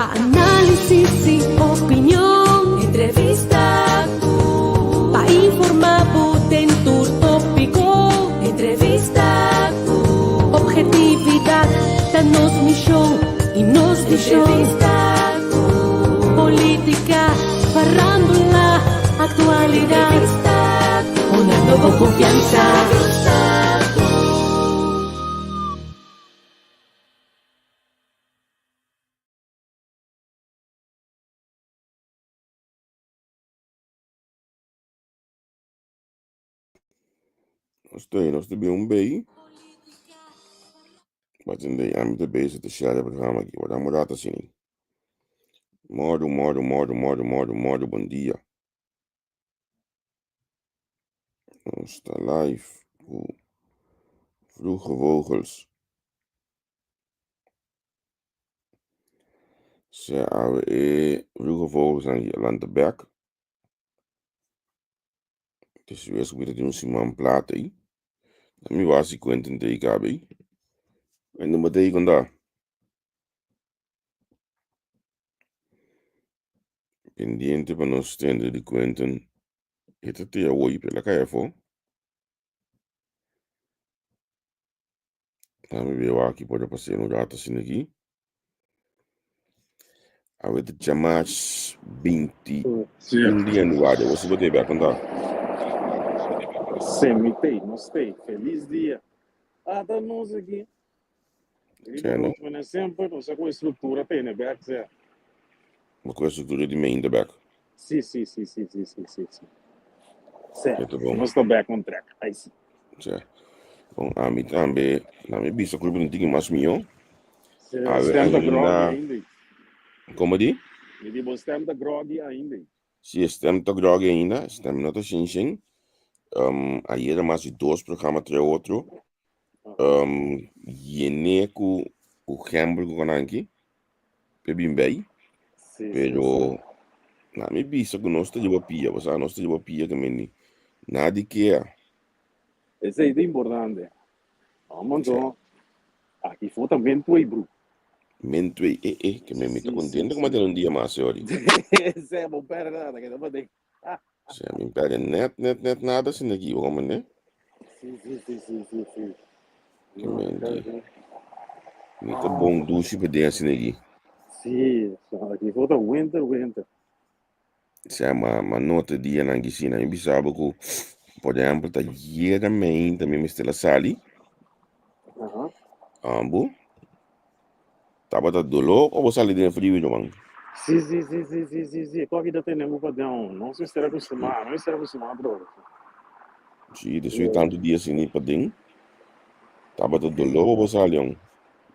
Pa análisis i opinion. Entrevista ku. Pa informá bo den tur tópiko. Entrevista ku. Objetividat ta nos mishon i nos vishon. Entrevista ku. Polítika, farándula, aktualidat. Entrevista ku. Hunando bo konfiansa. Entrevista ku. Nos ta nos ta bin un bay. Batende ami ta bezig ta share e programa aki. Wak amo rato asina. Mòru, mòru, mòru, mòru, mòru, mòru, bon dia. Nos ta live ku Vroege Vogels. Sea awe e Vroege Vogels nan a lanta bek. Despues ku mi ta tin un siman plata ei. Mi wak si Quentin ta ei kaba ei. Quentin bo ta ei konta? Pendiente pa nos tende di Quentin. E ta te awor pero el a kai afó. Dame beo aki por a pasea un rato asina aki. Awe ta djamas 21 di januari. Awor si bo debe a konta. Sí, mi tei, nos tei. Feliz dia. Ah, ta nos aki. Sea, no? Mene semper, nos a ku estructura tene bek, sea. Bo ku estructura di meinta bek. Sí, sí, sí, sí, sí, sí, sí, sí. Sí, Esta bon. nos ta back on track. Ai sí. Sea. Bon, ami tambe, na mi bisa ku un tiki mas mihó. Sí, Awe stem ta groggy ainda, ainda. komo di? Mi di bo stem ta groggy ainda. Si, e stem ta groggy ainda, stem no ta shin shin. Ayera mas di dos programa tra otro. Yene ku ku gember ku konanki pe bin bei. Sí, sí, Pero sí. na mi bisa ku nos ta lleva pia, bo sa nos ta lleva pia ke meni nadi kea. Esei ta importante. Vamos Sí. anto, aki fo ta men twee bro. Men twee, eh eh, ke men mi ta Sí, sí, kontento ku sí. m'a tene un dia mas e ori. Esei bo perde nada, ke ta pa den. Sí, mi perde net net net nada sin aki, bo komprende? Sí, sí, sí, sí, sí, sí. Ke No, men ka di. sí. Mi ta bon dushi pa den asina aki. Sí, so aki fo ta winter, winter. Sea, ma ma nota dianan ki asina. Mi bisa bo ku, por ehèmpel, ta yera meinta mi mester a sali. Aha. Ambo tabata doló pa bo sali den e friu, ruman. Sí, sí, sí, sí, sí, sí, sí. Koki ta tene bo pa den. Nos mester acostumá, nos mester acostumá atrobe. Sí, despues di tantu dia asina pa den, tabata doló pa bo sali, hon.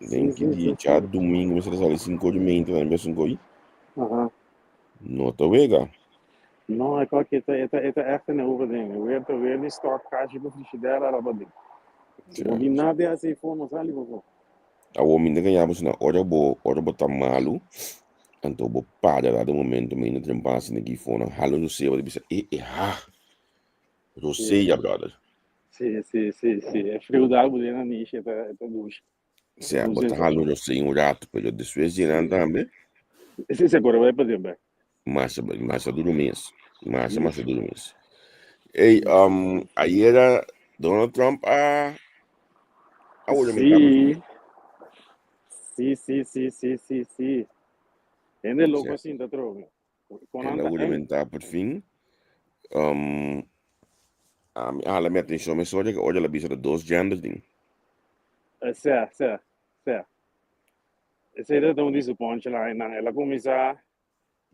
Den Sí, ki sí, dia, sí, dja sí. domingo mester a sali sinku ora i meinta, tambe a sinku oi. Aha. No ta wega. No, e koki e ta, e ta, e ta echt tene bo pa den. E weer ta weer di stock kashi ku frishidèr ara pa den. Si bo tin nada di hasi ei for, no sali pafó. Awor mi ta gaña bo si na ora bo ora bo ta malu anto bo para dado momento mi no tin pasa na ki fonan halo rosea bo ta bisa e e ha rosea brother. Si si si si e friu dal bo den nanishi e ta e ta dushi. Sea bo ta halo rosea un rato pero despues di nan tambe. Si si agora bai pa den bek. Masha masha duru mes masha masha duru mes. Ey ayera Donald Trump a a juramentá por fin. Sí, sí, sí, sí, sí, sí. Hende loco Sí. asin ta trobe. Con El a anta en. juramentá por fin. Ami a hala mi atenshon mesora que ora el a bisa ta dos genders din. Sea, sea, sea. Esei ta un di su punchline nan. El a kuminsá,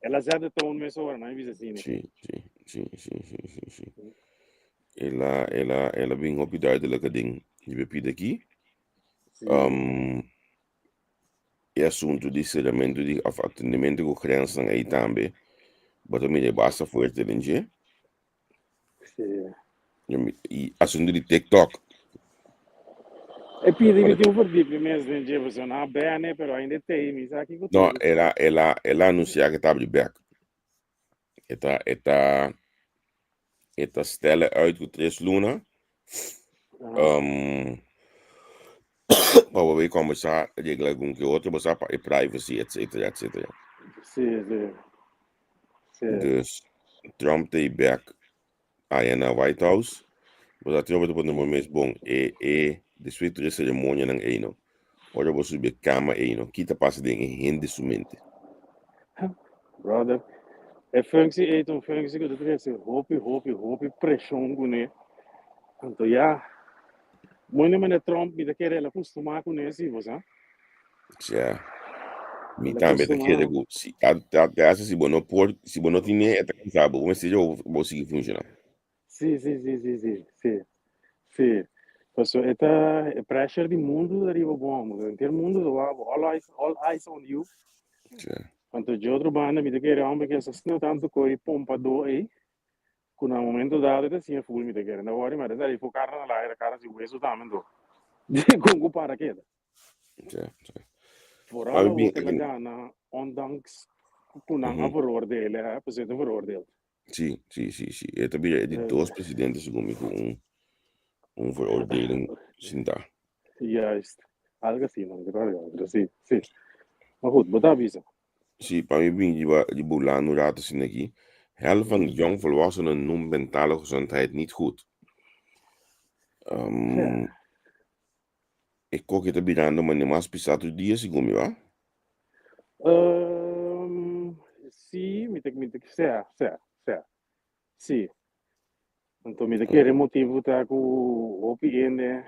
el a zet de toon mesora, nan bisa asina. Sí, sí, sí, sí, sí, sí, sí. El a, el a, el a bin hopi duidelijk den riba e pida aki. Sí. E asuntu di seramentu di of atendimentu ku grensnan ei tambe, bo ta mira e basta fuerte den dje. Sí. I asuntu di TikTok. E pidi mi tin un verdieping mes den dje, pasobra nan a bene, pero ainda e tei, mi sa kiko No, tei. el a, el a, el a anunsiá ku e ta abri bèk. E ta, e ta, e ta stèlè uit ku tres luna. Aha. Pa bo bay combersa regla algun ke otro bo sa pa e privacy etcetera etcetera. Sí, sí. Sí. Dus Trump ta bek aya na White House. Bo sa Trump ta pone bo mes bon e e despues tur e ceremonianan ey no. Ora bo subi e cama ey no kita pasa den e hende su mente? Brother, e functie ey ta un functie ku ta trese hopi hopi hopi preshon kuné. Anto ya, mooi manera Trump mi ta kere el a kustumá kuné si bo sa. Tja, mi El a tambe ta kustumá. kere ku si ta ta ta hasi si bo no por si bo no tine e ta kansa bo, bo mester bo bo sigui funshoná. Sí, sí, sí, sí, sí, sí, sí. Paso e ta e pressure di mundu ta riba bo hombro. Henter mundu ta wak bo, all eyes, all eyes on you. Tja. Anto dje otro banda mi ta kere homber ke sa sna tantu koe pompadó ei, ku na momento dado e ta siña ful mi ta kere. No wòri ma e ta sali for karna na laira, karna si weso tambe anto. Kon ku para keda. Tja, tja. Vooral Abi awor bin ku el a aki. gana, ondanks ku nan a Mhm. veroordeel, hè, pasobra e ta veroordeeld. Sí, sí, sí, sí. E ta bira e di dos presidente segun mi ku un un veroordeling sintá. Juist. Algo así, no me recuerdo, pero sí, sí. Maar goed, bo ta avisa. Sí, pa mi bin riba riba Hulanda un rato asina aki. Helft van jongvolwassenen noemt mentale gezondheid niet goed. Um, E koki ta birando manera mas pisá tur dia, segun mi, ba? Um, sí, mi ta, mi ta, sea, sea, sea. Sí. Anto mi ta kere motibu ta ku hopi hende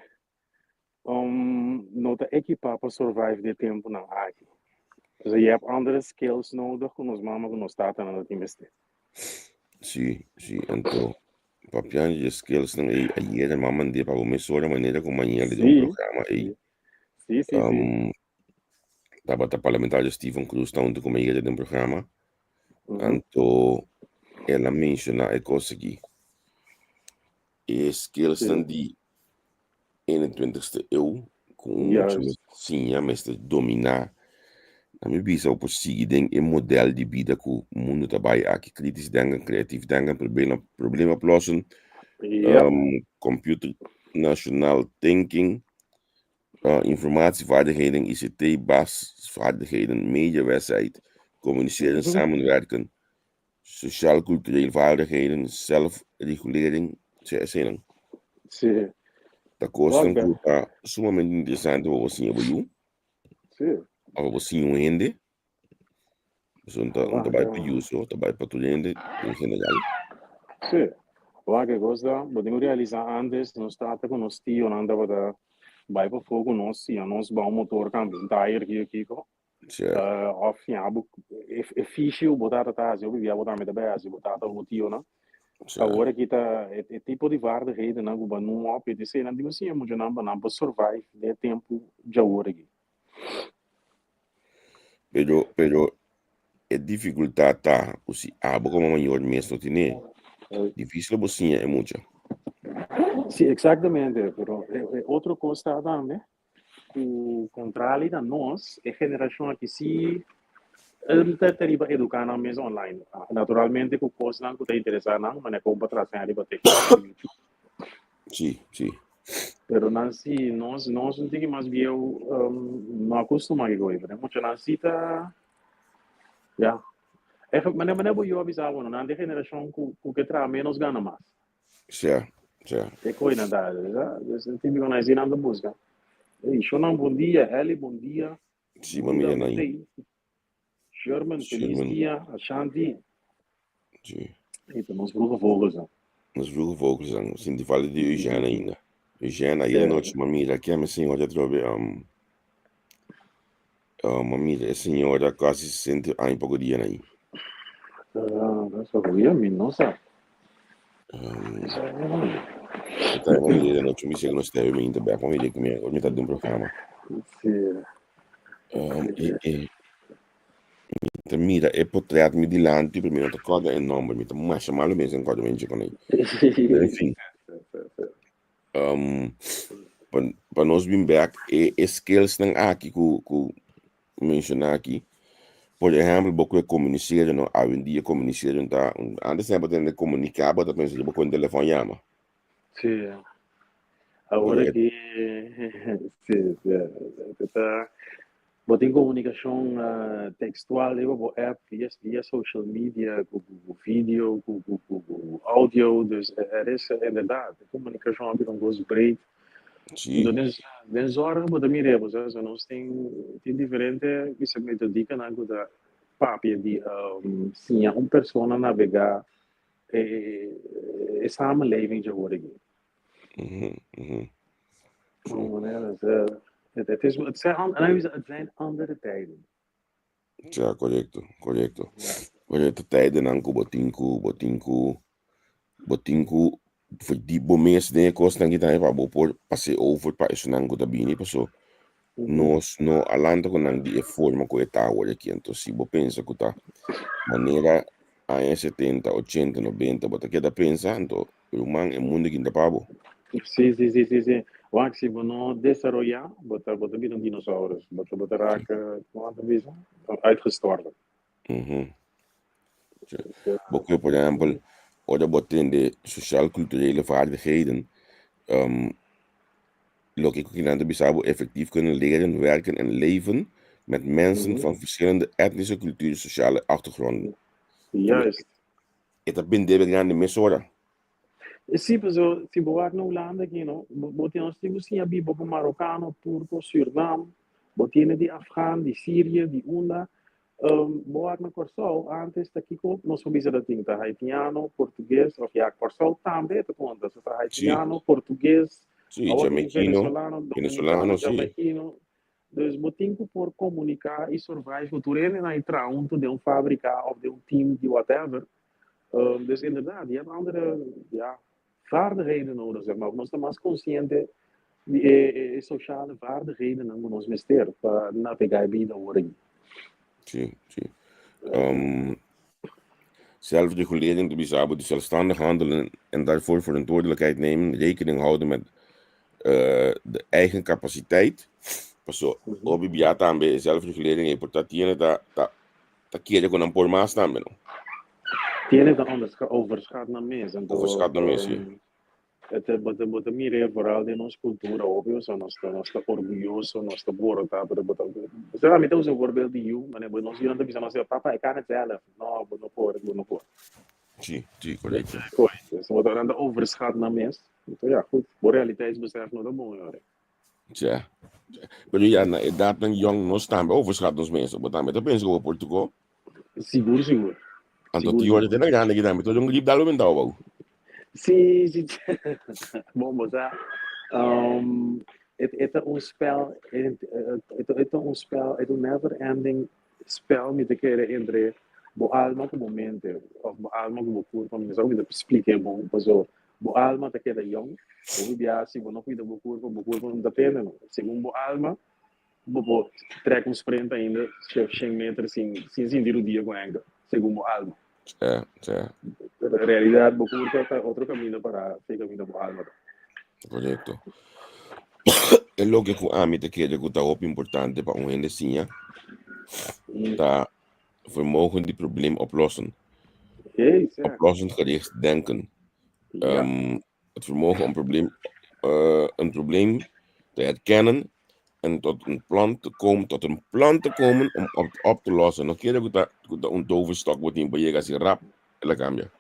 um, no ta ekipá pa survive di e tempunan aki. Dus je hebt andere skills nodig ku nos mama ku nos tatanan ta tin mester. Sí, sí, anto papiando di e skillsnan ei, ayer mi a mand'é pa bo mesora manera ku mañana den un Sí, programa ei. sí, sí, sí. Um, tabata parlamentario Steven Cruz ta huntu ku mi ayer den un programa. Anto el a menshoná e kos aki. E skillsnan di 21ste eeuw ku un mucha mester siña, mester dominá. Na mi bisa bo por sigui den e modèl di bida ku mundu ta bai aki, kritisch denken, creatief denken, problema problema oplossen, computer national thinking, informatievaardigheden, ICT basisvaardigheden, mediawijsheid, communiceren, samenwerken, Sociaal cultureel vaardigheden, zelfregulering, sea eseinan. Sí. Ta kosnan ku ta sumamente interesante pa bo siña bo yu. Sí. Of pa bo siña un hende. Pasobra no ta, no ta bai pa yu so, ta bai pa tur hende en general. Sí. Wak e kos ta, bo tin ku realisá antes nos tata ku nos tionan tabata bai pafó ku nos siña nos bou motor kambia un tayer kiko kiko. Of ya bo e fishi ku bo tata ta hasi hopi bia bo tambe ta bai hasi bo tata of bo tionan. Awor aki ta e tipo di vaardighedennan ku bo a noem op, e ta esei nan tin ku siña muchanan pa nan por survive den e tempu djawor aki. Pero, pero e difikultat ta ku si abo komo mayor mes no tine, difisil bo siña e mucha. Sí, eksaktamente, pero e otro kos ta tambe ku kontrali na nos, e generashon aki sí ta ta riba eduká nan mes online. Naturalmente ku kosnan ku ta interesá nan, manera kon pa traha riba TikTok i YouTube. Sí, sí. Pero nan sí, nos, nos un tiki mas bieu no a kustumá ki koe, pero e muchanan sí ta, ya. E, manera, manera bo yu a bisa bo, no, nan ta e generashon ku, ku ke traha ménos gana mas. Sea, sea. E koe nan ta, sa? Dus e típico nan así nan ta busca. Ey, Shonan bon dia, Ellie bon dia. Sí, mami Buda ya nan. Tei. Sherman, feliz Sherman. dia. Ashanti. Sí. Ey, ta nos vroege vogels dan. Nos vroege vogels dan. Sinti falta di Eugène ainda. Eugène, ayer Sí. anochi m'a mira ke mi señora atrobe, um, um, m'a mira e señora casi 60 aña poco dia nan. Ah, dat is wel goeie, mi no sa. Um, Sa no. e ta m'a mira anochi, mi sega nos tebe mi inta bek, m'a mira ku mi, mi ta den programa. Sí. Um, e, e, mi ta mira e potret mi dilanti, pero mi no ta kòrda e nòmber, mi ta masha malu mes den kòrda menshi kon ei. Pero en fin. Um, pa, pa nos bin bek, e, e skillsnan aki ku, ku menshoná aki, por ehèmpel, bo ku e komunisero, no? Awendia komunisero ta, antes tempu tende komuniká, bo ta pensa di bo ku un telefòn yama. Sí. Awor Pero e aki si, si, ta bo tin komunikashon tekstual riba bo app via via social media ku ku video ku ku ku audio dus er is inderdaad e komunikashon a bira un kos breed. Si. Anto den den zorg bo ta mira bo sa nos tin tin diferente bisa metodikanan ku ta papia di siña un persona nabegá e e samenleving dje wor aki. Het is, het zijn, het zijn andere tijden. Ja, correcto, correcto. Correcto, tijdennan ku bo tin ku, bo tin ku, bo tin ku verdiep bo mes den e kosnan aki tambe pa bo por pas'é over pa esunnan ku ta bini, paso nos no a lanta ku nan di e forma ku e ta awor aki. Anto si bo pensa ku ta manera aña setenta, ochenta, nobenta bo ta keda pensa, anto Ruman, e mundu aki no ta pa bo. Sí, sí, sí, sí, sí. Wak, si bo no desaroyá, bo ta, bo ta bira un dinosaurus. Bo ta, bo ta raak, kon nan ta bisa? Uitgestorven. Mhm. Sí. Bo kue, por ehèmpel, ora bo tende sociaal-culturele vaardigheden, um, loke ku kinan ta bisa bo effectief kunnen leren, werken en leven met mensen van verschillende etnische, cultuur, sociale achtergronden. Juist. E ta bende be grandi mesora. Sí, paso si bo wak na Hulanda aki no, bo bo tin nos tin ku siña biba ku marokano, turko, Sürnam, bo tiene di Afgan, di Siria, di unda. Bo wak na Kòrsou antes ta kiko nos por bisa ta tin, ta haitiano, portugues òf ya Kòrsou tambe e ta konta, so ta haitiano, portugues, Sí, awor tin jamaiquino, venezolano, venezolano, dominicano, sí. jamaiquino. Dus bo tin ku por komuniká i survive ku tur hende nan i traha huntu den un fábrika òf den un team di whatever. Dus inderdaad, je hebt andere, ja, vaardigheden nodig, zeg maar. Nos ta mas konsiente di e sociale vaardighedennan ku nos mester pa navegá e bida awor aki. Sí, sí. Zelfregulering ta bisa bo di zelfstandig handelen en daarvoor verantwoordelijkheid nemen, rekening houden met de eigen capaciteit. Paso, hopi bia tambe zelfregulering e por ta tiene ta ta ta kere ku nan por mas tambe no. Tiene ta onderscha overschat nan mes anto Overschat nan mes, si. Het bo ta bo ta mira vooral den nos cultura hopi osea nos ta nos ta orguyoso nos ta borota pero bo ta osea mi ta usa un voorbeeld di yu manera bo nos yunan ta bisa nos papa ik kan het zelf no bo no por bo no por. Si, si, korekto. Korekto, so bo ta nan ta overschat nan mes. Anto ya, goed, bo realiteitsbesef no ta bon yore. Tja, tja. Pero ya na edatnan yong nos tambe overschat nos mes. Bo tambe ta pensa ku bo por tuko? Sigur, sigur. Anto Sigur, ti ora sigur. te na grandi aki tambe, todo un grip dal mentao bou. Sí, sí. Bon, bo sa, um, het, het ta un spel, het, het, het ta un spel, het un never ending spel mi ta kere entre bo alma ku bo mente, of bo alma ku bo kurpa, mi no sa ku mi ta splik'é bon, paso Bo alma ta keda yong. Hopi bia si bo no cuida bo curpa, bo curpa no ta tende no. Segun bo alma, bo por trek un sprint ainda shen meter sin sin sinti rudia cu enkel, segun bo alma. Sa, sa. Pero en realidad bo curpa ta otro caminda para fe caminda bo alma ta. Correcto. E loke cu ami ta kere cu ta hopi importante pa un hende siña ta vermogen di probleem oplossen. Hey, zeg. Oplossend gericht denken. Ja. Het vermogen om probleem, een probleem te herkennen en tot een plan te komen, tot een plan te komen om op, op te lossen. No quiere ku ta, ku ta un toverstok bo tin pa yega así rap, el a cambia.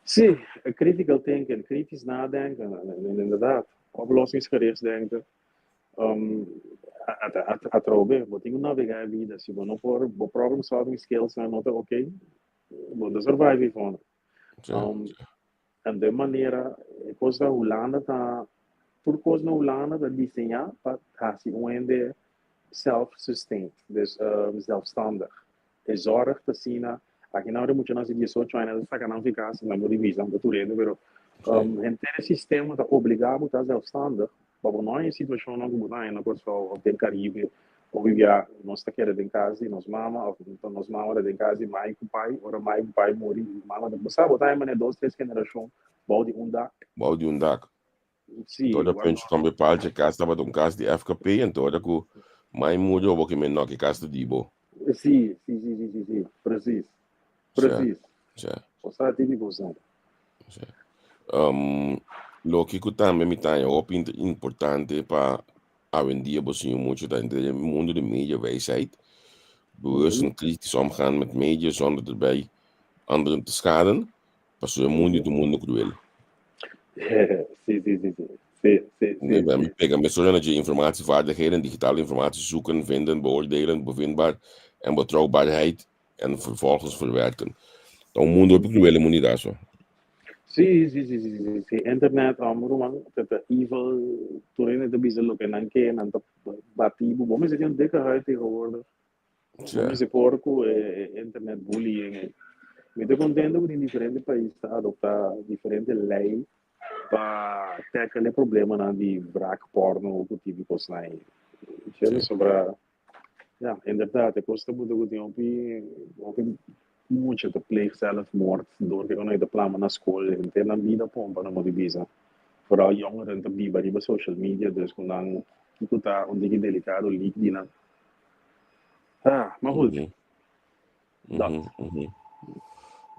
Sí, critical thinking, kritisch nadenken, inderdaad. Oplossingsgericht denken. Atrobe, bo tin ku navegá e bida. Si bo no por, bo problem solving skills nan no ta ok, bo no ta survive hiervoor. En den manera, e kos ta Hulanda ta, tur kos na Hulanda ta diseñá pa hasi un hende self-sustained, dus zelfstandig. E zorg ta asina, aki nan ora e muchanan hasi diesocho aña nan ta saka nan fi kas, nan por di bisa pa tur hende, pero henter e sistema ta obligá bo ta zelfstandig pa bo no haña e situashonnan ku bo ta haña na Kòrsou òf den Karibe, hopi bia nos ta keda den kas di nos mama òf nos mama ta den kas di mai ku pai, ora mai ku pai muri mama ta, bo sa bo ta haña manera dos tres generashon bou di un dak. Bou di un dak. Sí, Toda igual pencho no. kambe palcha kas tabata un kas di FKP en toda ku mai muri obo ke men noki kas ta di bo. Sí, sí, sí, sí, sí, sí, precies. Sa, Precies. sa. O sa típico sa. Sa. Um, Loke ku tambe mi ta haña hopi importante pa awendia bo siña mucho ta den e mundo di media wijsheid. Bewust en kritisch omgaan met media zonder erbij anderen te schaden. Pasobra e mundo ta un mundo cruel. Sí, sí, sí, sí. Sí, sí, sí, Mi sí. pega mesora na dje informatievaardigheden, digitale informatie zoeken, vinden, beoordelen, bevindbaar en betrouwbaarheid en vervolgens verwerken. Ta un mundo hopi cruel e mundo da so. Sí, sí, sí, sí, sí, sí. Internet, ruman, ta ta evil, tur hende ta bisa loke nan ke, nan ta bati bo. Bo mester tin un dikke huid tegenwoordig. Bo mester por ku e internet bullying ei. Mi ta kontento ku tin diferente pais ta adopta diferente lei pa tackle e problemanan di wraak porno ku tipo kosnan ei. Sobra Ja, inderdaad, e kos ta buta ku tin hopi hopi mucha ta pleeg zelfmoord door ku nan ta plama na skol, henter nan bida pompa nan por bisa. Vooral jongeren ta biba riba social media, dus ku nan kiko ta un tiki delikado leak di nan. Ah, maar goed. Dat.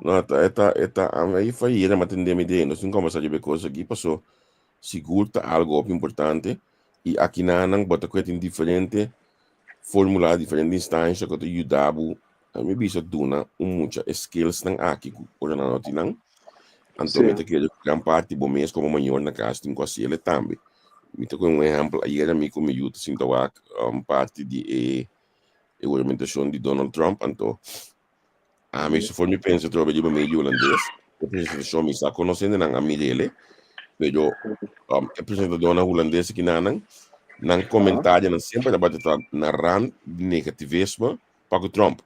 No, ta, e ta, e ta, a fayera, ma tende mi idea. Nos tin conversa riba e cos aki, paso sigur ta algo hopi importante. Y aki nanan bo ta kue tin diferente formula, diferente instancia ku ta yuda bo, a mi bisa duna un mucha e skills nan aki ku ora nan no tin nan. Anto mi ta kere ku gran parti bo mes komo mayor na kas tin ku hasiel tambe. Mi ta kue un ehempel, ayera mi ku mi yu ta sinta wak parti di e e huramentashon di Donald Trump, anto ami su for mi pensa trobe riba medio hulandes, e presentashon mi sa konosé nan a mirele, pero e presentadornan hulandes akinanan, nan komentarionan semper tabata ta na rand di negativisme pa ku Trump.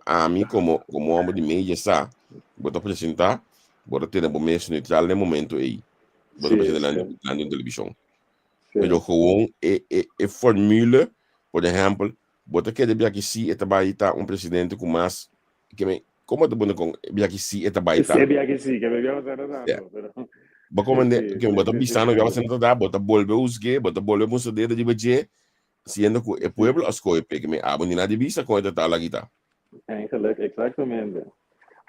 Ami komo komo homber di media sa, bo ta presentá, bo ta tene bo mes neutral na e momento ei, bo ta presentá nan televishon. Pero gewoon e, e, e formule, por ehempel, bo ta kere bia ki si e ta bai ta un presidente ku mas, ke me, komo ta pone kon bia ki si e ta bai ta? Si bia ki si, ke me bia ta tanto, pero Bo komende, ke bo ta bisando bia ta da, bo ta bolbe husge, bo ta bolbe mustra dedo riba dje, siendo ku e pueblo a skohe p'e, ke me abo ni na di bisa kon e ta ta la kita. Eigenlijk, exactamente.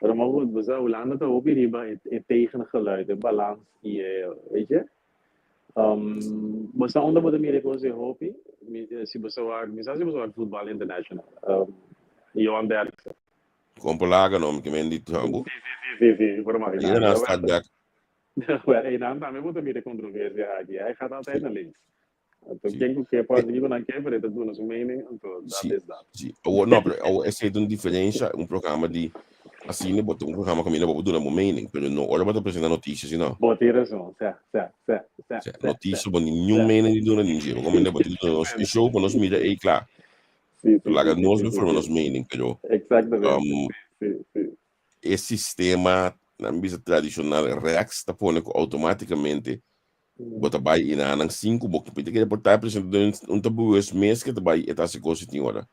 Pero maar goed, bo sa, Hulanda ta hopi riba e, e tegengeluid, e balans i e, weet je? Um, bo sa unda bo ta mira e kos e hopi? Mi, si bo sa wak, mi sa si bo sa wak Voetbal International. Johan Derksen. Kompolaga no, mi ke men di tambu. Sí, sí, sí, sí, sí, por imaginá. Ida na start back. Wel, einan tambe bo ta mira e kontroversia aki. Hij gaat altijd naar links. Anto ken ku ke por hasi kiko nan ke, pero e ta duna su mening, anto dat is dat. Sí. Awor, no, pero awor esei ta un diferensha, un programa di asina, bo ta un programa kaminda bo por duna bo mening, pero no ora bo ta presenta notisia si no. Bo tin rason, sè, sè, sè, sè, Sè, sè, notisia sè. bo niun mening di duna niun dje, bo kaminda bo tin duna nos e show pa nos mira ei kla. Sí, sí, Laga sí, nos sí, be sí, forma sí. nos mening, pero Exactamente, sí, sí, sí. e sistema, nan bisa tradishonal rechts ta pone ku outomátikamente Bo ta bai i nan sinku bo ta kere por ta presentador un ta bewust mes ke ta bai e ta hasi kos tin ora.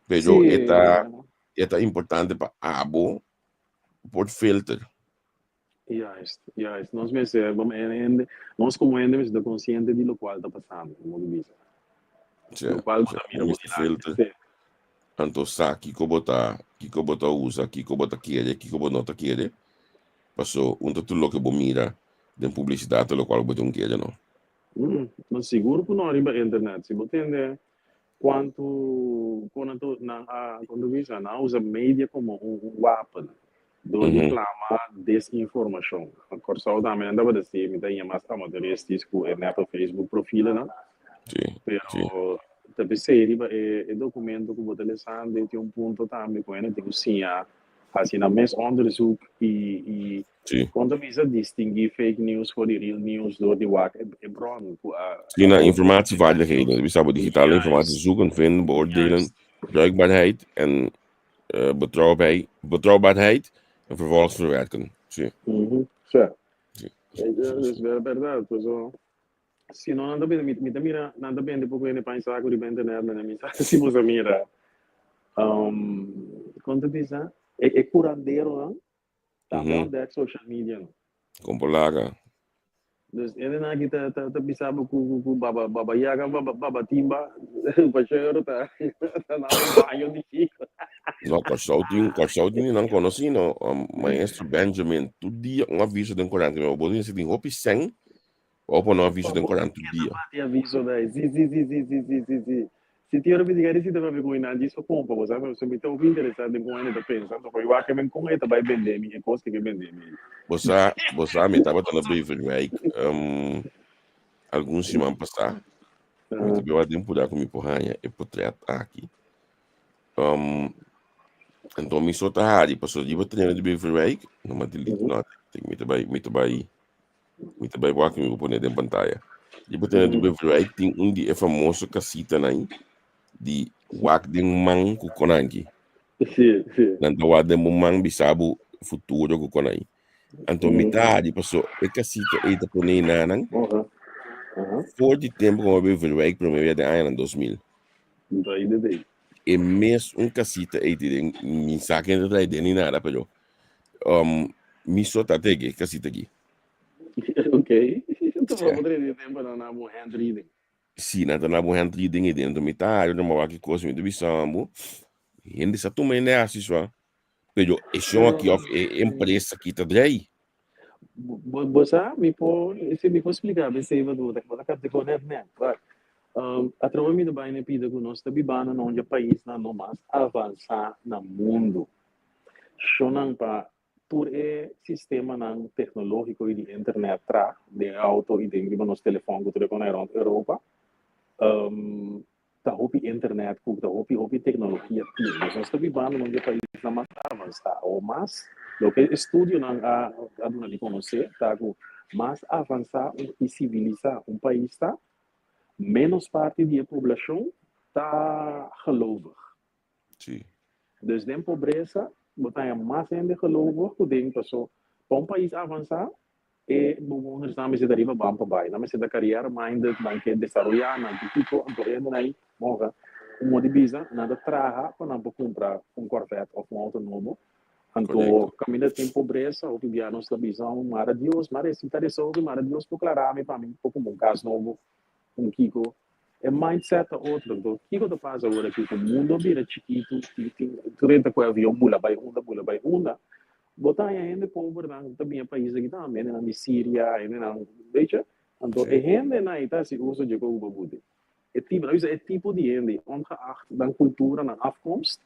Pero e ta e ta importante pa abo por filter. Juist, juist. Nos mester, bom, hende, nos como hende mester ta consciente di locual ta pasando, como di bisa. Sí, locual bo ta mira bo dilanti. Filter. Sí. Anto sa kiko bo ta, kiko bo ta usa, kiko bo ta kere, kiko bo no ta kere. Paso un ta tur loke bo mira den publisidat ta lokual bo tin kere no. Ma sigur ku no riba internet. Si bo tende kuantu kon nan ta nan a kon ta bisa nan a usa media komo un un wapen dor di plama desinformashon. Na Kòrsou tambe nan tabata si mi ta haña mas amateuristisch ku e nepe Facebook profilenan. Pero ta p'esei riba e e dokumento ku bo ta lesando tin un punto tambe ku hende tin ku siña hasi nan mes onderzoek i i Kon ta bisa distinguí fake news for di real news door di wak e bron ku a. Sí, na informatievaardigheden. Bisa bo digitale informatie zoeken, vinden, beoordelen, bruikbaarheid en betrouwbaarheid en vervolgens verwerken. Sí. Sí. Dus bèrdat, paso si no nan ta bende, mi ta mira nan ta bende poko hende pan saku riba internet, mi sa si bo sa mira. Kon ta bisa? E kuranderonan. Tambe ontdek social media no. Kon por laga. Dus hendenan aki ta ta ta bisa bo ku ku ku baba baba yaga baba baba timba pa shero ta ta na un baño di chico. No, Kòrsou tin, Kòrsou tin di nan konosí, no? Um, maestro Benjamin, tur dia un aviso den korant. Mi bo tin si tin hopi sèn, bo pone un aviso den korant tur dia. Bati aviso dai. Si, si, si, si, si, si, si, si. Si tin ora mi diga si ta papia ku nan djis pa kompa bo sa, pasobra mi ta hopi interesá den kon hende ta pensa, anto pa mi wak men kon e ta bai bende mi e kos ke ke bende mi. Bo sa, bo sa mi tabata na Beverwijk um, algun siman pasá. Mi ta beba den purá ku mi por haña e potret aki. Um, anto mi so ta hari pasobra riba treno di Beverwijk, no ma delete, no, mi ta bai, mi ta bai Mi ta bai wak mi por pone den pantaya. Di por tene di Beverwijk tin un di e famoso casitanan di wak den man ku konanki. Sí, sí. Nan ta wak den bo man bisa bo futuro ku konai. Anto mi ta hadi paso e casita ei ta pone nanan for di tempo ku mi a Beverwijk prome bia den añanan 2000. Anto ei de dei. E mes un casita ei tin den mi sa ken ta trae den ni nada pero Um, mi so ta tege casita aki. Ok. Enton bo por redi tempo na na bo hand reading. Si, nan ta na bo hand reading ei dentro. Mi ta hari ora wak e cos, mi ta bisa bo, hende sa tuma hende hasi swa. Pero e shon aki of e empresa aki ta drei. Bo, bo sa, mi por, si mi por splica bo esei, bo ta, bo ta capta con net net. But, um, atrobe mi ta bai na pida cu nos ta bibando na un dje paisnan no mas avansa na mundo. Shonnan pa tur e sistemanan teknológiko i di internet tra den e outo i den riba nos telefòn ku tur e konai rònt Europa. Ta hopi internet ku ta hopi hopi teknologia tin. Nos nos ta bibando na un di e paisnan mas avansá o mas loke estudionan a a duna di konosé ta ku mas avansá i sivilisá un pais ta, ménos parti di e poblashon ta gelovig. Sí. Dus den pobresa bo ta haña mas hende gelovig ku den paso pa un pais avansá e bewonersnan mester ta riba ban pa bai. Nan mester ta carrière minded, nan ke desaroyá, nan ke kiko, anto e hendenan ei morgen un modo di bisa nan ta traha pa nan por kumpra un Corvette òf un outo nobo. Anto Korekto. kaminda tin pobresa hopi bia nos ta bisa mara Dios, mara esi ta resolve, mara Dios por klará mi pa mi por kumpra un kas nobo, un kiko. E mindset ta otro. Anto, kiko ta pasa awor aki ku mundo a bira chikitu, tin tin tur hende ta kohe avion bula bai unda, bula bai unda. Bo ta haña hende pobernan ku ta bini e pais aki tambe, hendenan di Siria, hendenan, weet je. Anto e hendenan ei ta hasi uso dje kos ku bo buti. E tipo, nan bisa e tipo di hende, ongeacht nan kultura, nan afkomst,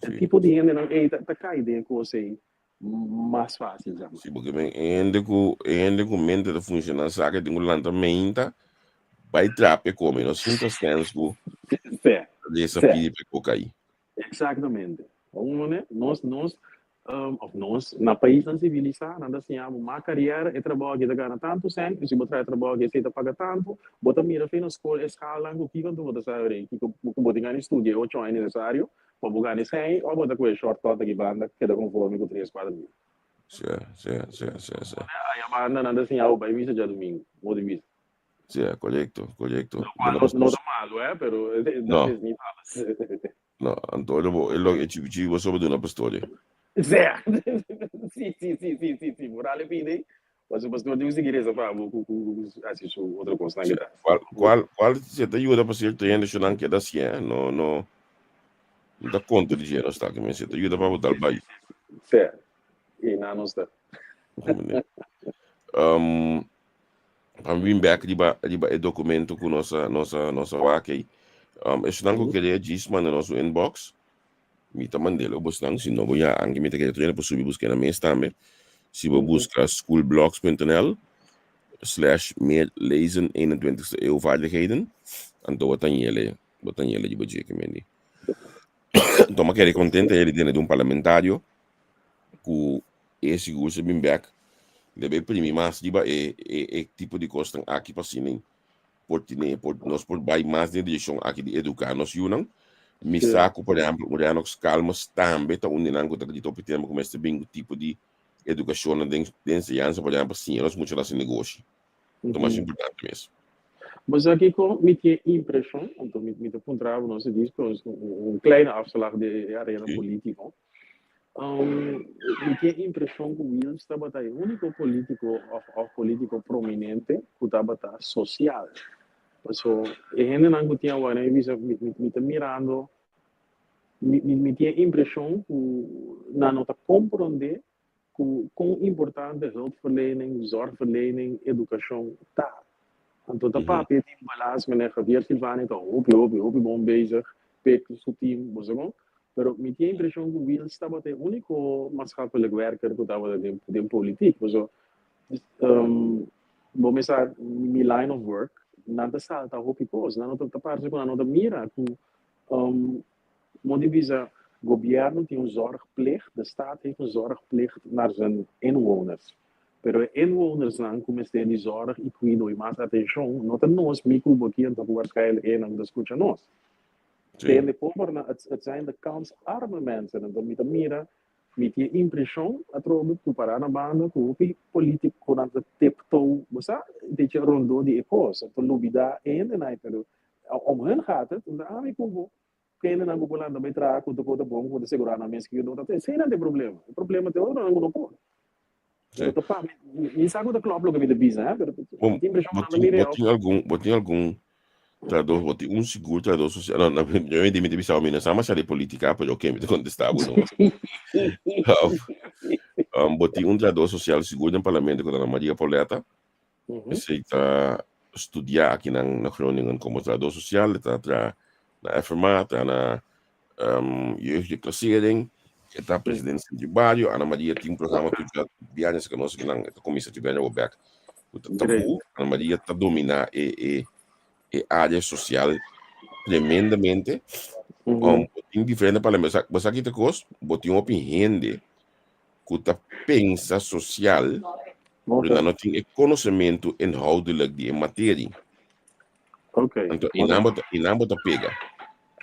e tipo di hendenan ei ta ta kai den e kos ei mas fácil sa. Sí, porque men hende ku hende ku mente ta funciona sa ke tin ku lanta meinta bai trape come no sinta stens ku Sí, resa sí. pidi pe koka ahí. Exactamente. Un mane, nos, nos, um, of nos, na paisnan civilisá, nan ta siña bo ma carrière, e trabou aki ta gana tantu cent, y si bo traha e trabou aki esei ta paga tantu, bo ta mira fe na skol e schaalnan ku kiko anto bo ta sabi rei, kiko ku bo tin gana di studia e ocho aña necesario, Pa bo gana esei o bo ta kohe shortcut aki banda keda konforme ku tres kuater mil. Sí, sí, sí, sí, sí. Aya banda nan ta siña bo bai misa djadumingu, modo di bisa. Sí, korekto, korekto. Lo kual no, no ta malu, eh, pero No. dat is niet alles. No, anto ora bo e lo e chibi chibi bo soba duna pastor. Sí, sí, sí, sí, sí, sí, sí. Moral e pidi, Paso pastor tin ku sigui resa pa bo ku ku hasi su otro kosnan Sí, kita. cual, cual, cual se te ayuda pa cierto hende nan keda así, eh? No, no, no ta contra di no está, que me se te ayuda pa botar bai. Sí, i na nos ta. Um, pa mi bin back riba, riba e documento ku nos a, nos a, nos a wak ei. Um, esnan ku kere djis manda nos un inbox. Mi ta mand'el bo bosnan, si no bo ya anke mi ta kere traina pa subi buska na mes tambe. Si bo buska schoolblogs.nl slash meer lezen 21ste eeuw vaardigheden, anto bo ta ñele, bo ta ñele riba dje ke mendi. Anto mi a kere kontento ayer di tene di un parlamentario ku e sigur sa bin bek debe primi mas riba e e e tipo di kosnan aki pa asina por tine, por, nos por bai mas den direkshon aki di eduká nos yunan. Mi sa ku, por ehèmpel, un Rennox Calmes tambe ta un di nan ku ta grita hopi tempu ku mester bin ku tipo di edukashonnan den den enseñansa, por ehèmpel, siña nos muchanan hasi negoshi. Ta mas importante mes. Bo sa kiko mi tin e impreshon, anto mi mi ta puntra bo, nos a dies ku un kleine afslag di e arena politiko. Mi tin e impreshon ku Wiels tabata e úniko polítiko òf òf polítiko prominente ku tabata sosial. Paso e hendenan ku tin awor mi bisa mi mi ta mirando mi mi tin e impreshon ku nan no ta komprondé ku kon importante hulpverlening, zorgverlening, edukashon ta. Anto ta papia di balans, meneer Javier Silvania ta hopi hopi hopi bon bezig pek su team, bo sa kon? Pero mi tin e impreshon ku Wiels tabata e úniko maatschappelijk werker ku tabata den den politiek. Paso bo mester sa mi line of work, nan ta salta hopi kos, nan no ta parse ku nan no ta mira ku Mo di bisa, Gobierno tin un zorgplicht, de staat heeft een zorgplicht naar zijn inwoners. Pero e inwonersnan ku mester di zorg i kuido i mas atenshon no ta nos, mi ku bo aki anto ku waarschijnlijk enan ku ta skucha nos. Tende pobernan, het het zijn de kansarme mensen. Anto mi ta mira, mi tin e impreshon atrobe ku pará na banda ku hopi politikonan ta tiptoe, bo sa, un beetje rondó di e kos. Anto lubidá e hendenan, pero om hun gaat het, unda ami ku bo Kendenan ku por lanta bai traha ku ta por ta bon ku ta segurá nan mes ku no ta esei nan ta e problema. E problema ta e otronan ku no por. Pero ta pa mi, mi sa ku ta klòp loke mi ta bisa, hè, pero Bo, mi tin impreshon bo ku nan ta tin, mira bo e tin algun, bo tin algun trahador, bo tin un sigur trahador sosial. No, no, yo mi ta bisa bo, mi no sa masha di politica, pero oké, mi ta kontestá bo no. Bo tin un trahador sosial sigur den parlamento ku ta na Maria Pauletta. Esei ta studiá akinan na Groningen komo trahadó sosial, e ta traha na FMA, traha na jeugdreclassering, e ta presidente di bario. Ana Maria tin un programa ku ya biaña serka nos akinan, e ta kuminsá tur biaña bèk ku ta tabú. Ana Maria ta dominá e e e área sosial tremendamente. Bo tin diferente parlamento, bo sa ki ta kos? Bo tin hopi hende ku ta pensa sosial, pero nan no tin e konosementu inhoudelijk di e materie. Anto i nan bo ta, i nan bo ta pega.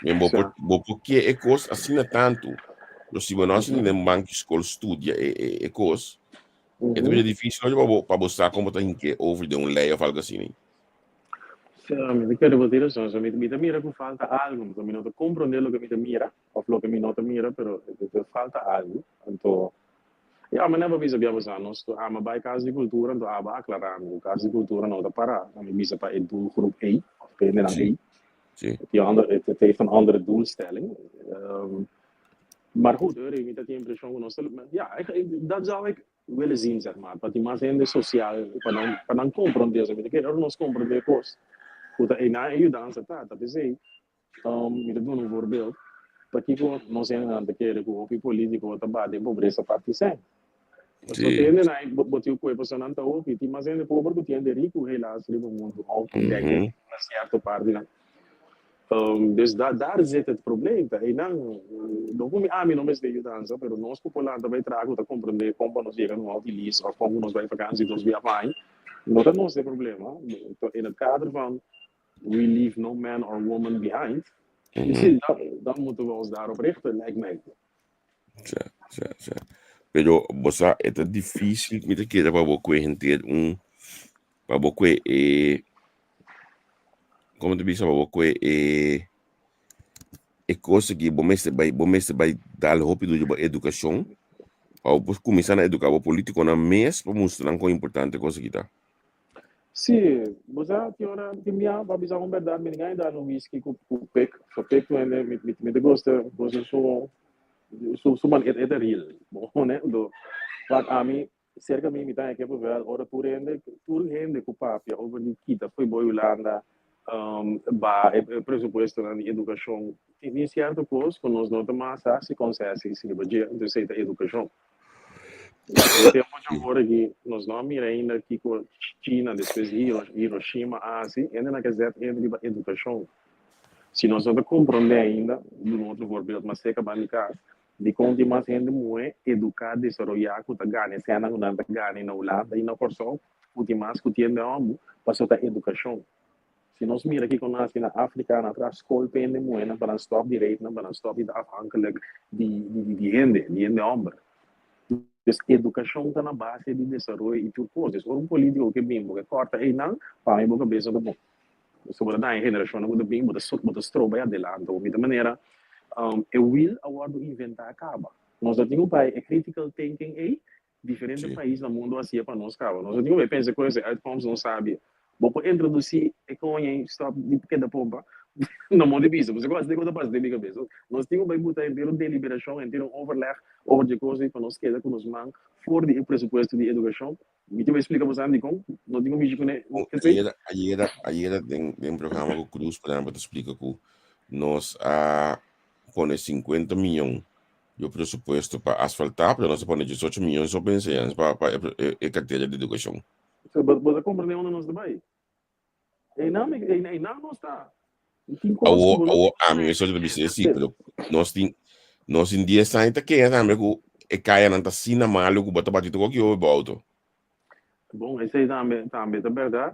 Men bo por, bo por ke e kos asina tantu, pero si bo no a sinti den banki skol studia e, e, e kos, e ta bira difícil oye pa bo, pa bo sa kon bo ta hink'é over den un lei òf algu asina. Sí, mi ta kere bo tin rason. So, mi, mi ta mira ku falta algu, mi no ta komprondé loke mi ta mira. Of loke mi no ta mira, pero e falta algu. Anto, ya, mi never bisa bia pasá, nos tur ama bai Kas di Kultura, anto aba aklará mi ku Kas di Kultura no ta pará. Mi bisa pa e doelgroep ei, of pa e hendenan ei. Die ander, het, het heeft een andere doelstelling. Maar goed, hoor, mi ta tin impreshon ku nos ta, ja, dat zou ik willen zien, zeg maar. Pa tin mas hende sosial, pa nan, pa nan komprondé. Mi ta kere ora nos komprondé kos, ku ta einan e yudansa ta, ta p'esei. Mi ta duna un voorbeeld. Pakiko nos hendenan ta kere ku hopi politiko ta baha den pobresa parti sèn? Pasobra te hendenan bo tin ku e personanan ta hopi. Tin mas hende pober ku tin hende riku helaas riba mundu òf denk ik na sierto partinan. Dus daar zit het probleem. Ta einan no ku mi ami no mester yudansa pero nos ku por lanta bai traha ku ta komprende kon pa nos yega na un outi lis òf kon ku nos bai vakansi dos bia pa aña no ta nos e problema. In het kader van We leave no man or woman behind. Dan, dan moeten we ons daarop richten, lijkt mij. Ja, ja, ja. Pero, bo sa, e ta difícil, mi ta kere pa bo kue henter un, pa bo kue e, como te bisa, pa bo kue e, e kos aki, bo mester bai, bo mester bai dal hopi duro bo edukashon, pa bo por kuminsá na eduká bo polítikonan mes pa mustra nan kon importante e kos aki ta. Sí, bo sa tin ora tin bia pa bisa un berdad mi tin gana un whisky ku ku pek, so pek tu hende mi mi ta gusta gusta su su su man e ta real bo ne do wak ami serka mi mi ta haña kippenvel ora tur hende tur hende ku papia over di kita fo'i bo Hulanda ba e presupuestonan di edukashon tin sierto kos ku nos no ta mas hasi konsesi riba dje entonces esei ta edukashon. E tempu djawor aki nos no a mira ainda kiko China despues di Hiroshima a hasi, hende nan ke zet hende riba edukashon. Si nos no ta komprondé ainda, duna un otro voorbeeld mas serka ban di kas, dikon tin mas hende muhé eduká, desaroyá ku ta gana e sènnan ku nan ta gana na Hulanda i na Kòrsou ku tin mas ku tiende hòmber, pasobra ta edukashon. Si nos mira kiko nan hasi na Afrika, nan traha skol pa hende muhénan pa nan stòp di rape nan, pa nan stòp di ta afhankelijk di di hende, di hende hòmber. Dus edukashon ta na base di desaroyo i tur kos. Dus ora un polítiko ke bin bo ke kòrta einan, pa mi bo kabesa ta bon. Pasobra bo ta daña generashonnan ku ta bin, bo ta bo ta stroba e adelanto. Mi ta manera e wiel a wòrdu inventá kaba. Nos no tin ku bai e critical thinking ei, diferente pais na mundu a hasié pa nos kaba. Nos no tin ku bai pensa ku esei uitkomst nos sabi. Bo por introdusí e koña ei stòp di keda pompa na modo di bisa, pasobra ku asina ku ta pasa den mi kabes. Nos tin ku bai buta henter un deliberashon, henter un overleg over dje kos ei pa nos keda ku nos man for di e presupuesto di edukashon. Mi tin bai splika boso dikon no tin ku mishi kuné esei. Ayera, ayera, ayera den den programa ku Cruz por ehempel ta splika ku nos a pone 50 miyon di presupuesto pa asfaltá, pero nos a pone 18 miyon so pa enseñansa, pa pa e e kartera di edukashon. So, bo bo ta komprendé unda nos ta bai? Einan mi, einan nos ta. Tin kos ku bo no. Awo, ami mes ta bisa esei, pero nos tin, nos tin dies aña ta keha tambe ku e kayanan ta asina malu ku bo ta bati tur koki hopi bo outo. Bon, esei tambe, tambe ta bèrdat.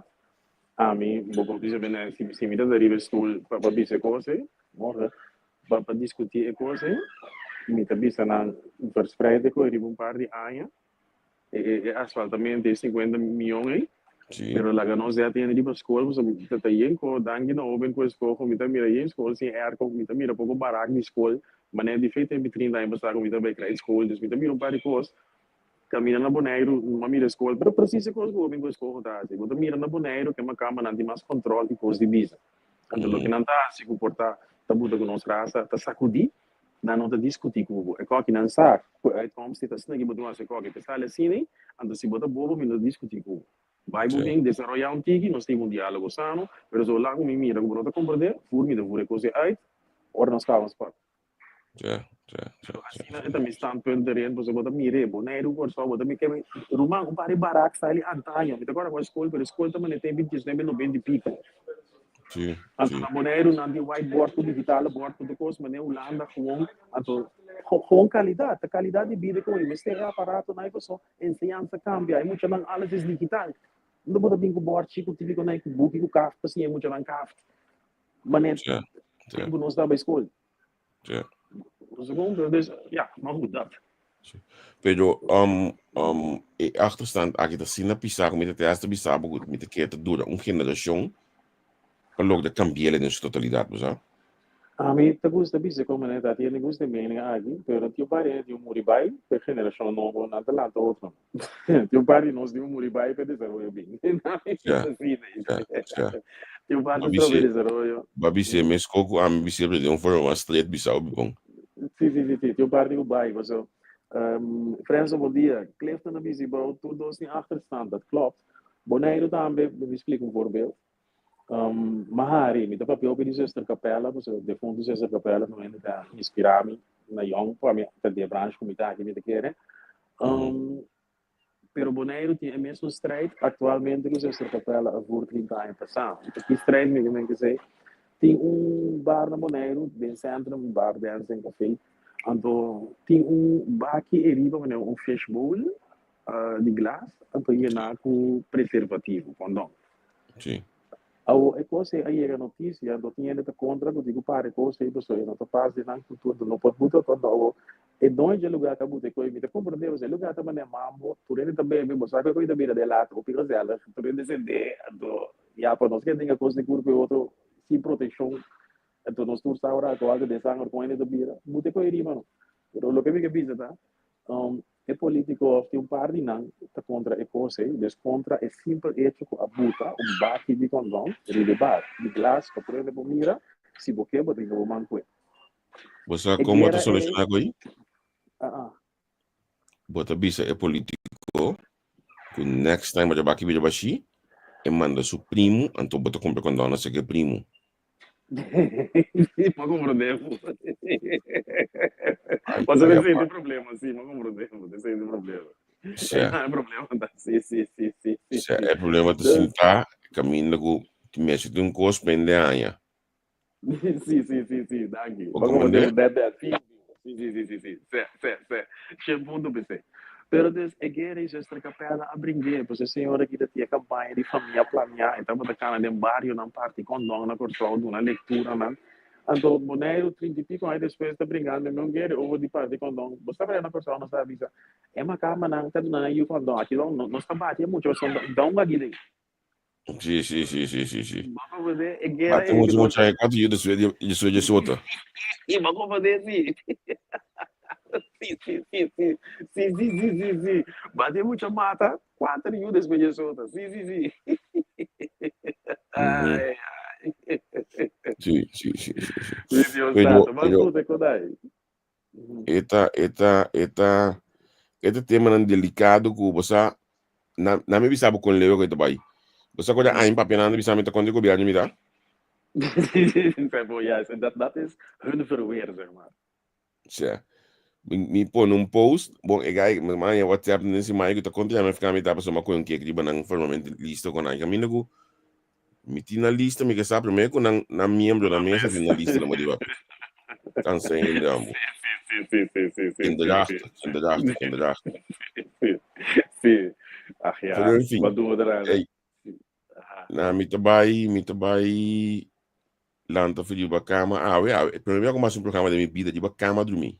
Ami, bo por bisa bene, si, si mi ta riba e stul pa, pa bisa e kos ei, morgen, pa, pa diskutí e kos ei, mi ta bisa nan verspreid e kos riba un par di aña. E asfaltamento e 50 miyon ei. Sí. Pero laga nos ya tiene riba skol, pasobra mi ta yen ko danki na hoben ku eskoho, mi ta mira yen skol sin airco, mi ta mira poko barak di skol, manera di fe tempi 30 aña pasá ku mi ta bai krai skol, dus mi ta mira un par di kos, kaminda na Boneiru no a mira skol, pero presis e kos ku hoben ku eskoho ta hasi, bo ta mira na Boneiru ke makamba nan tin mas kòntròl i kos di bisa. Anto loke nan ta hasi ku por ta ta buta ku nos rasa ta sakudí, Nan no ta diskutí ku bo. E kòki nan sa ku e uitkomst ta asina ki bo tin hasi e kòki. Te sali asina ei, anto si bo ta bobo mi no ta diskutí ku bo. Bai bo bin desaroyá un tiki, nos tin un diálogo sano, pero zolang ku mi mira ku bo no ta komprendé, fur mi ta fur e kos ei uit, ora nos kaba nos papia. Pero asina e ta mi standpunt erin, pasobra bo ta mir'é, Boneiru, Kòrsou, bo ta mi keme, ruman, un par di barak style di antaño, mi ta kòrda ku a skol, pero e skol ta manera tempu diesnuebe noventa i piko. Sí, Anto sí. na Boneiru nan tin whiteboard ku digitale bord ku tur kos, manera Hulanda gewoon, anto gewoon kalidat, ta kalidat di bida ku e mester e aparatonan ei paso enseñansa kambia, e muchanan alles es digital. Unda bo ta bin ku bòrchi ku típiko nan ku buki ku kaft pa siña e muchanan kaft? Manera Sí, sí. tempu nos ta bai skol. Sí. Segundo, dus ja, maar goed, dat. Sí. Pero um, um, e achterstand aki ta asina pisá ku mi ta te hasta bisa bo ku mi ta kere ta dura un generashon pa logra kambi'el den su totalidat, bo sa? Ami ta gusta bisa kon manera ta tiene gusta e mening aki, pero tin un par di hende tin un muri bai pa e generashon nobo nan ta lanta otro. Tin un par di nos tin un muri bai pa e desaroyo bin. Nan mi Ja, bisa asina. ja, ja. Tin un par Bo di strobe bis'é, desaroyo. bo bis'é meskos ku ami bis'é pero den un forma mas stret bisa hopi bon. Sí, sí, sí, sí. Tin un par di ku bai paso. Frenzo, bon dia. Clifton a bisi bou tur dos tin achterstand. Dat klopt. Boneiru tambe, mi splika un voorbeeld. Mahari, mi ta papia hopi di Zuster Capella, pasobra defuntu Zuster Capella ta un hende ta inspirá mi na yòn pa mi ta den e branch ku mi ta aki mi ta kere. Pero Boneiru tin e mesun strijd aktualmente ku Zuster Capella a voer 30 aña pasá. Ki strijd mi ke men kesei? Tin un bar na Boneiru, den sentrum, un bar dancing café. Anto tin un baki eriba manera un fishbowl di glas, anto yená ku preservativo, kondon. Sí. Awo e kos ei a yega notisia, anto tin hende ta kontra ku tin ku para e kos ei pasobra e no ta pas den nan kultura, anto no por buta kondon. Awo e doño dje lugá ka buta e kos ei, mi ta komprendé pasobra e lugá ta manera mambo, tur hende ta bebe, bo sa ku e kos ta bira den lata hopi gezellig, tur hende sendé, anto ya pa nos ke tenga kos di kurpa e otro sin protekshon, anto nos tur sa ora ku algu den sanger kon hende ta bira, buta e kos ei riba no. Pero loke mi ke bisa ta, E politico of tin un par di nan ta contra e cos ey, dus contra e simpel hecho cu a buta un baki di condon riba e bar di glas pa tur hende por mira, si bo ke bo drinka bo man cu e. Bo sa E con bo ta guera ey. soluciona cu ey? Ah ah. Bo ta bisa e politico cu next time bo ta baki bira bashi, e manda su primo, anto bo ta cumpra condon na seki e primo. Sí, m'a comprendé. Ay, Pasobra ay, esei apa. ta e problema, sí, m'a comprendé, esei ta e problema. Sí. E problema ta, sí, sí, sí, sí, sí, Sí, sí. e problema ta Dus, sintá kaminda ku mester tin un kos pende aña. Sí, sí, sí, sí, danki. Bo Bo comprendé comprendé? dat, dat, sí, sí, sí, sí, sí, sí, sí, sí, sí. Shen punto p'esei. Pero dus e guera ei Zuster Capella a bring'é, pues e señora aki ta tin e campaña di Famia Planeá, e tabata cana den barionan parti condon na Corsou, duna lecturanan. Anto Boneiru trinta i pico aña despues ta bringando e meun guera over di parti condon. Bo sa na Corsou nos ta bisa, e macambanan ta duna nan yu condon, aki don nos ta bati e mucha pasobra don aki den. Sí, sí, sí, sí, sí, sí. Bo comprende? E guera Bate ei mucho ku nos mucha e cuatro yo después de después de sota. Sí, bo comprende sí. Sí, sí, sí, sí. Sí, sí, sí, sí, sí. Bati mucha mata, kuater yu despues di esota. Sí, sí, sí. Ai, ai. Sí, sí, sí, sí, sí. Sí, Dios Pero, santo. Mas pero, puta, kodai. e ta, e ta, e ta, e ta temanan delicado ku bo sa, na, na mi bisa bo kon leu ku e ta bai. Bo sa kore aña papianan ta bisa mi ta kontra e gobierno mi ta? Sí, sí, sí, juist. En dat is hun verweer, zeg maar. Sè. Mi, mi pone un post, bon, e gai, mi maya WhatsApp den si maya ku ta kontra MFK mi ta pasobra mi a kohe un kek riba nan formalmente listo kon nan kaminda ku mi tin nan lista mi ke sa promé ku nan nan miembronan mes a tin nan lista nan bo riba kansa hende ambo. Sí, sí, sí, sí, sí, sí, Kinderachtig, sí. kinderachtig, kinderachtig. Sí, sí. Ach ja, Pero en fin, wat doen we eraan? ey, Aha. na mi ta bai, mi ta bai Lanta for riba kama awe awe. E prome bia ku mi hasi un programa den mi bida riba kama drumí.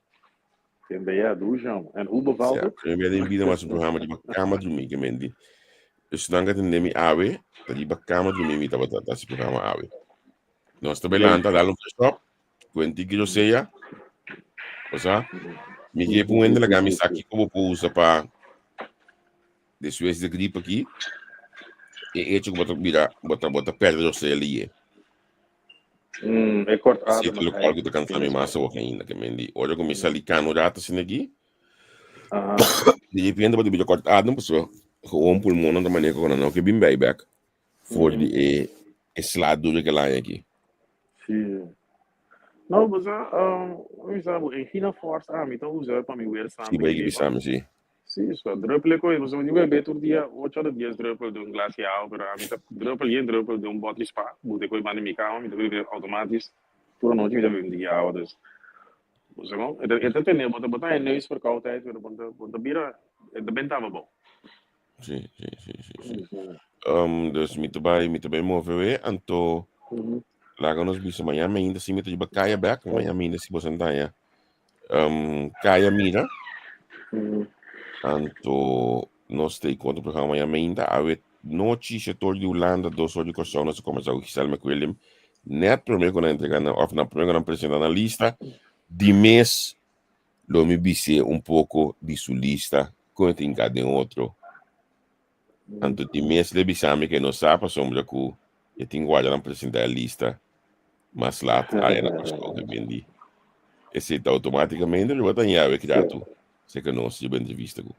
Kende ya, dushi amo. En hoe bevalt Sea, het? prome bia den mi bida mi hasi un programa riba kama drumí ke men di. Esnan ka tende mi awe, ta riba kama drumí mi tabata ta hasi programa awe. Nos ta bai lanta, dal un fresh up, kuenti ki rosea. Osea, mi ke pun hende laga mi sa kiko bo por usa pa despues di grip aki, e hecho ku bo ta bira, bo ta bo ta pèrdè rosea liye. E kort Esei ta lokual ku ta kansa mi mas awor ainda, ke men di ora ku mi sali kano un rato asina aki, di repente bo ta bira kort adem pasobra gewoon pulmonnan ta manera ku nan no ke bin bei bèk for di e e sla duru ke laña aki. Sí. No, bo sa, mi sa bo Engina Force ami ta usa pa mi weerstand Sí, bo a bisa mi, sí. Sí, so druppel e koe, pasobra mi bebe tur dia ocho ora dies druppel den un glas di awa, pero ami ta druppel yen druppel den un bottle spa, buta e koe banda di mi kama, mi ta bebe automatis, tur anochi mi ta bebe un tiki awa, dus bo sa kon, e ta e ta tene bo ta bo ta haña neus verkoudheid, pero bo ta bo ta bira e ta benta bo abou. Sí, sí, sí, sí, sí. Dus mi ta bai, mi ta bai move we, anto laga nos bisa mañana mainta si mi ta riba kaya bek, mañana mainta si bo santa Kaya mira. Anto nos ta konta programa mañana mainta. Awe nochi shetor di Hulanda, dos or di Kòrsou nos a kombersá ku Giselle McWilliam. Nèt promé ku nan entrega nan òf nan promé ku nan presentá nan lista di mes lo mi bis'é un poko di su lista kon e ta hinká den otro. Anto di mes le bisa mi ke no sa pasobra ku e tin guarda nan presenta e lista mas lat aya na Kòrsou ke bindi. Esei ta outomátikamente riba ta yawe kratu seka nos riba entrevista ku.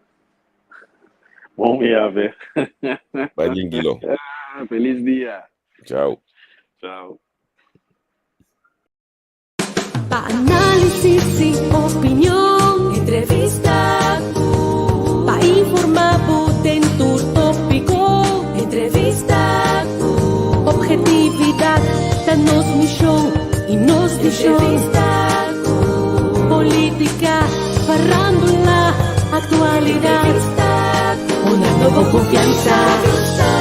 Bon yawe. Bai trankilo. Felis dia. Chao. Chao. Pa análisis y opinion, entrevista cu. Pa informa bo den tur tópico, entrevista cu. Objetividad ta nos misión y nos vision. Entrevista cu. Política, farándula, actualidad. Entrevista cu. Una nobo confianza. Entrevista.